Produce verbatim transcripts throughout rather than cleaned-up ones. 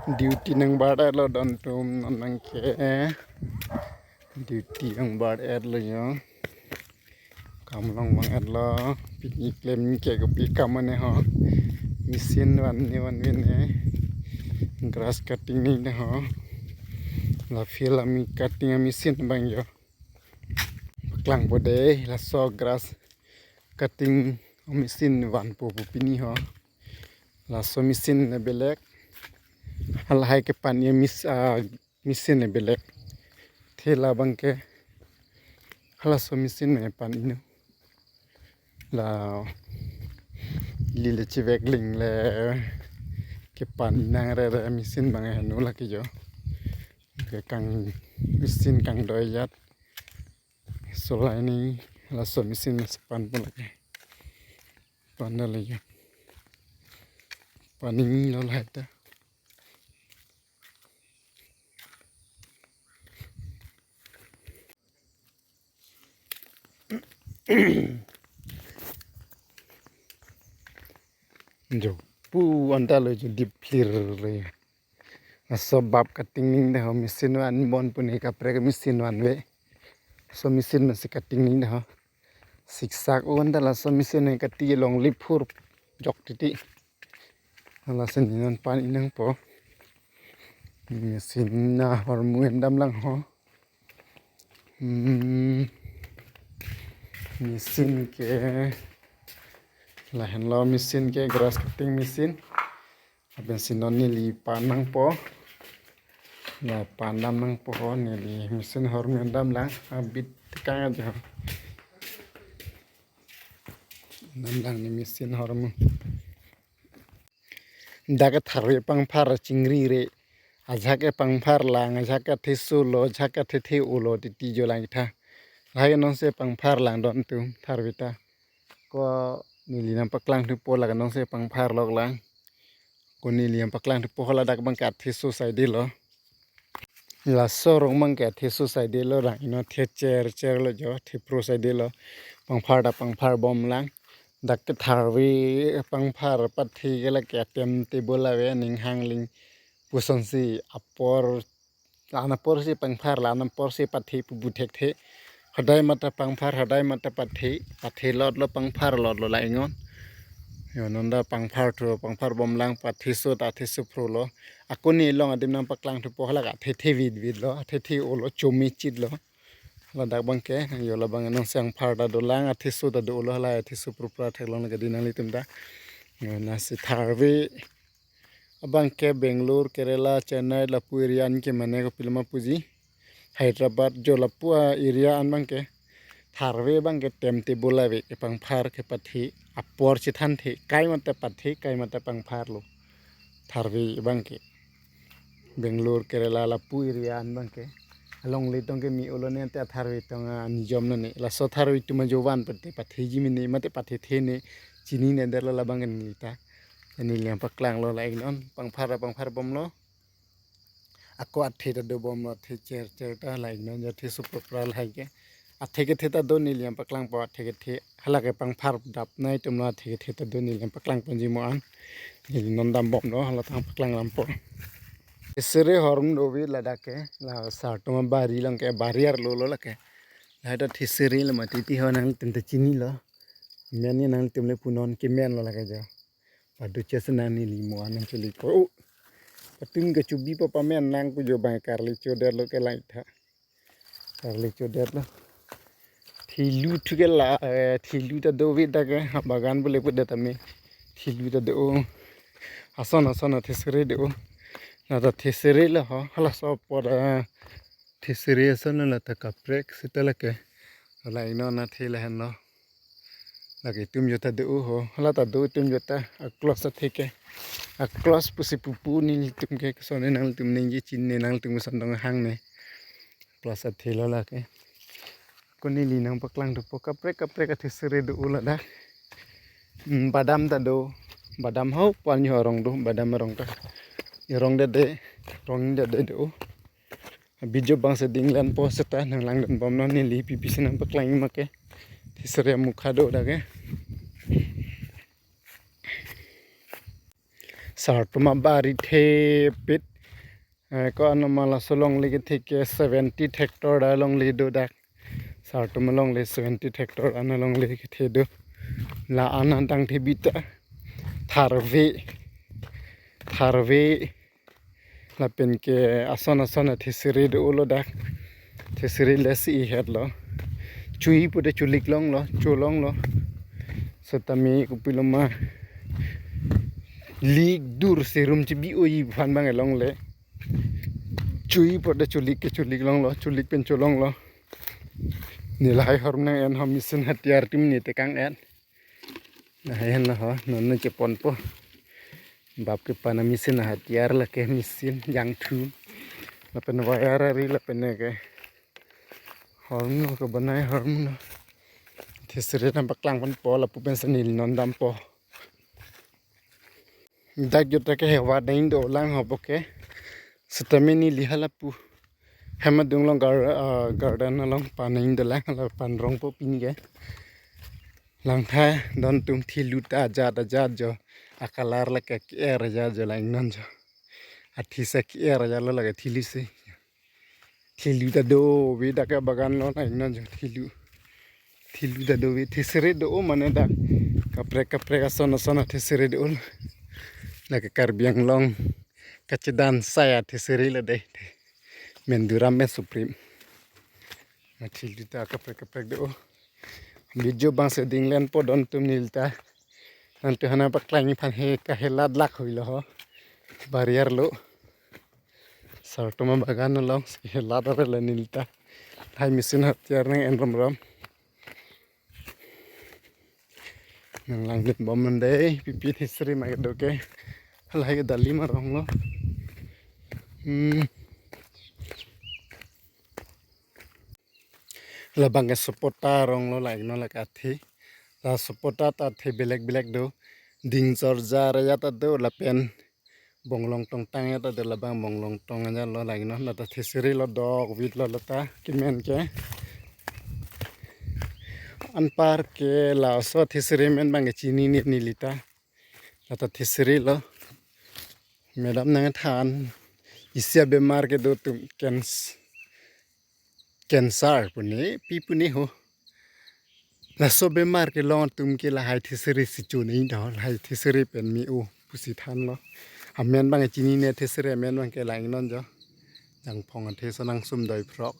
Duty nangbar-etlo don atum, non abangke duty nangbar-etlo jo. Kam along vang-etlo, pini klem ke kopi kam mane ho. Machine vanne vanvene. Grass cutting ningde ho. La field a-machine cutting a-machine abang jo. Paklangpo dei, laso grass cutting machine vanpo pu pini ho. Laso machine le belek. Halahai kepan-i mis-, ah, machine le belek. Thela abangke halaso machine me pan-inon. La ili le chevek lingle kepan-i nangrere machine abang heno lake jo. Ke kang machine kangdoi ajat. Solai ni laso machine si panpo lake. Pan-etlo jo. Pan-ilo lahai ta. Jo, pu anta lo jo dip clear le. Laso bap cutting ningde ho, machine van bon pune kaprek machine vanve. Laso machine masi cutting ningde ho. Siksak un ta laso machine ne kati longle phurjok titi. Hala si ne non pan-i nangpo. Machine ahormu endam lang ho. Hmm. Machine ke lahenlo, machine ke grass cutting machine. Lapen si non neli pan nangpo. La pan dam nangpo ho, neli machine ahormu endam lang, abit tekang aja ho. Endam lang ne machine ahormu. Dak ke tharve pangphar chingri re. Ajahak ke pangphar lang, ajahak ke theso lo, ajahak ke thethe-olo titi jo lang tha. Lahai non si pangphar lang don atum tharve ta. Ko neli nangpaklang thupo, lake non si pangphar lok lang. Ko neli nangpaklang thupo, hala dak abangke atheso saidelo. Laso arong abangke atheso saidelo, rang-ino the cher cher lo jo, the pro saidelo. Pangphar ta pangphar bom lang. Dak ke tharve pangphar pathe ke lake atem table ave, ning hang ling pusonsi apor, la-an apor si pangphar, la-an apor si pathe pu bu thekthe. Hodai mate pangphar, hodai mate pathe, pathe lotlo pangphar lotlo la-ingnon. Jo non ta pangphar thu, pangphar bom lang, patheso ta atheso phro lo. Ako neli along adim nangpaklang thupo, hala ke thethe vit vit lo, thethe-olo, chome chit lo. Ladak abangke, jo labang non si pangphar ta dolang, atheso ta dolo, hala atheso phro phra theklong lake dei nanglitum ta. Jo lasi tharve abangke Bangalore, Kerala, Chennai, lapu area an ke mane kopiloma puji. Hyderabad jo lapu a-area an abangke tharve abangke tem table ave, kepangphar kepathe, apor chethanthe, kai mate pathe, kai mate pangphar lo. Tharve abangke Bangalore, Kerala, lapu area an abangke. Alongle tong ke me-olo ne ante atharve tong anijom lo ne. Laso tharve atum ajovan pate patheji mene, mate pathethe ne, chinine detlo labang ke neli ta. Neli nangpaklanglo la-ingnon, pangphar pangphar bomlo. Ako athe ta dobomlo, athe cher cher ta la-ingnon, jo atheso phro phra lahai ke. Athe kethe ta do, neli nangpaklangpo athe kethe. Hala ke pangphar dap nai atumlo athe kethe ta do, neli nangpaklangponji mo an. Neli non dambomlo, hala ta nangpaklang dampo. Sere hormu dove ladak ke, la sartum abari along ke, bari arlo lo lake. Lahai ta the sere lo mati ti ho, nanglitum ta chinilo. Men ne nanglitum le punon kemen lo lake jo. Padu chesa nang neli mo an nangchelipo. Oh. Patum kachubipo pamen nang pu jo abang karli chodetlo ke lang tha. Karli chodetlo. Thelu thu ke la, eh, thelu ta dove dak ke, ha bagan bole pu det tame. Thelu ta do. Ason ason athe sere do. La ta the sere lo ho, halaso apor, eh, the sere ason la ta kaprek seta lake. La-ingnon athe lahenlo. Lake atum jota do ho, hala ta do atum jota, a-close athe ke. A-close pusi pupu nelitum ke, kosonne nanglitum ningje chinine, nanglitum koson dong hangne. Close athe lo lake. Ko neli nangpaklang thupo, kaprek kaprek athe sere do ladak. Hmm, badam ta do. Badam ho, pal nyo arong do, badam arong ta. Arong dede, arong dede do. Video abang si dinglanpo seta nanglangdun bomnon, neli pi pi si nangpaklang ma ke. The sere amukha do dak ke. Sartum abari thepit. Eh, ko ano ma laso longle kethe ke seventy hectare da longle do dak. Sartum alongle seventy hectare ano longle kethe do. La-an an tangthe bita. Tharve. Tharve. Lapen ke ason ason athesere do-o lo dak. Thesere le si ihet lo. Chui pute chulik longlo, cholonglo. Setame kopiloma. Lik dur serum chibi-o-i aphan abang longle. Chui pute chulik ke chulik longlo, chulik pen cholonglo. Ne lahai hormu nang-en ho, machine hatiyar atum ne tekang-et. Lahai henlo ho, non ne cheponpo. Bap ke pana machine hatiyar lake machine jangthu. Lapen wire ari lapen ke. Hormu ke banai hormu no. Thesere nangpaklang ponpo lapu pensi neli non dampo. Dak jota ke hewa deng dolang ho bo ke. Setame neli halapu. Hem adung along gar-, ah, garden along paneng dolang, hala panrongpo pini ke. Langtha don atum thilu ta ajat ajat jo. Acolor lake ke-er ajat jo langnon jo. Athi si ke-er ajat lo lake thilu si. Thilu ta dove dak ke bagan lo langnon jo thilu. Thilu ta dove, thesere do-o mane dak. Kaprek kaprek ason ason athesere do-o. Lake Karbi Anglong kachedan asai athesere lo de. Menduram men supreme. Athi ta kaprek kaprek do. Video abang si dinglen po don atum neli ta. Nangtum hana paklang aphan he kahelat lak hoilo ho. Barrier lo. Sartum abagan along si helat arlo neli ta. Lahai machine hatiyar nang-en rom rom. Nang langdun bom non dei, pipi thesere ma kedo ke. Lahai ke dalim arong lo. Hmm. Labang ke sapota arong lo, lahai non lake athe. La sapota ta athe belek belek do. Ding chorja ajat ta do lapen bonglong tongtang ajat ta do, labang bonglong tong ajat lo lahai non. Lata thesere lo, dok vit lo lata kemen ke. Anpar ke laso thesere amen abang ke chinine neli ta. Lata thesere lo. Madam nangthan isi abemar kedo atum cans-, cancer pune, pi pune ho. Laso bemar kelong atum ke lahai thesere si chonei do, lahai thesere pen me-o pusi thanlo. Amen abang chinine thesere amen abang ke langnon jo. Jangphong athe sonang sum doi phrok.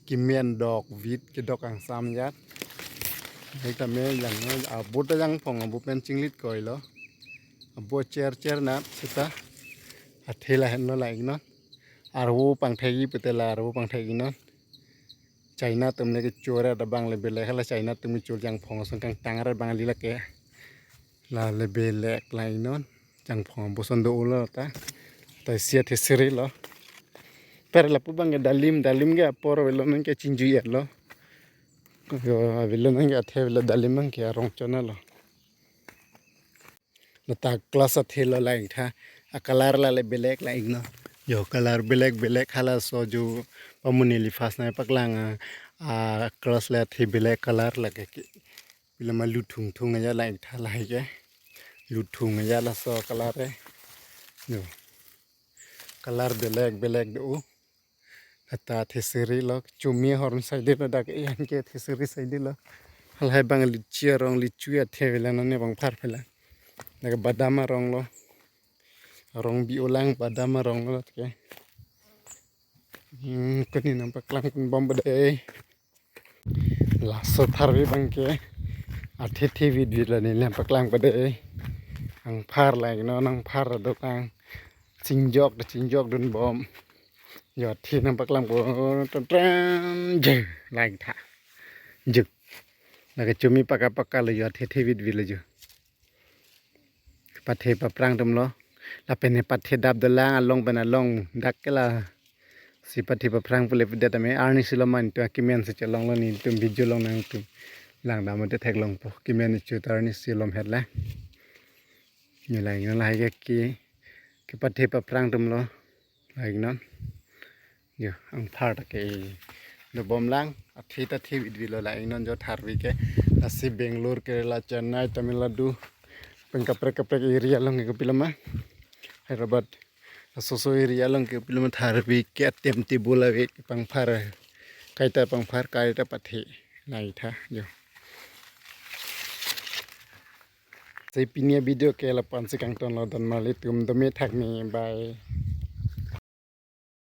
Kemen dok vit kedok angsam ajat. Hai tame jang abo ta jangphong abo pen chinglit koilo. Abo cher cher nat seta. Athe lahenlo langnon. Arvo pangthek-i pute la arvo pangthek-i non. China atum le kechor abang le belek, hala China atum kechor jangphong asong kangtang abang le lake. La le belek langnon. Jangphong abo ason do-o lo ta. Ta isi athesere lo. Per lapu abang ke dalim, dalim ke apor avelo non ke chingjui-et lo. Jo avelo non ke athe avelo, dalim abang ke arong chona lo. Lata glass athe lo langtha. Acolor la le belek langnon. Jo color belek belek, halaso jo pamuni li first nangpaklang a, a glass le athe belek color lake ke. Pilama luthung thung ajat langtha lahai ke. Luthung ajat laso color e. Jo. Color belek belek do. Lata thesere lo, chumi ahormu saide lo, dak e-an ke thesere saide lo. Halahai abang litchi arong, litchi athe avelo non, ne abang phar phela. Dak badam arong lo. Arong bi-o lang badam arong lo ke. Hmm, koni nangpaklang pon bom bade. Laso tharve abang ke athe the vit vit lo, neli nangpaklang pade. Angphar langnon, angphar do kang. Chingjok, chingjok dun bom. Jo athe nangpaklang po tran tran je langtha. Juk. Lake chumi paka paka lo jo, athe the vit vit lo jo. Pathe paprang atum lo. Lapen ne pathe dap dolang, along pen along dak ke la. Si pathe paprang pule pudet ame arni si lo man tu akimen si chelong lo, nelitum video long nangtum. Langdam te theklongpo. Kimen chu ta arni si lom het la. Neli langnon lahai ke ki, kepathe paprang atum lo. Langnon. Jo, angphar ta ke dobom lang, athe ta the vit vit lo langnon jo tharve ke. Lasi Bangalore ke la Chennai, Tamil Nadu, pen kaprek kaprek area along ke pilama. Hyderabad asoso area along ke pilum tharbi ke atem table ave, pangphar, kaita pangphar, kaita pathe, nai tha jo. Sai pini avideo ke lapu-an si kangtonlo, don marli tum, dome thakme, bye.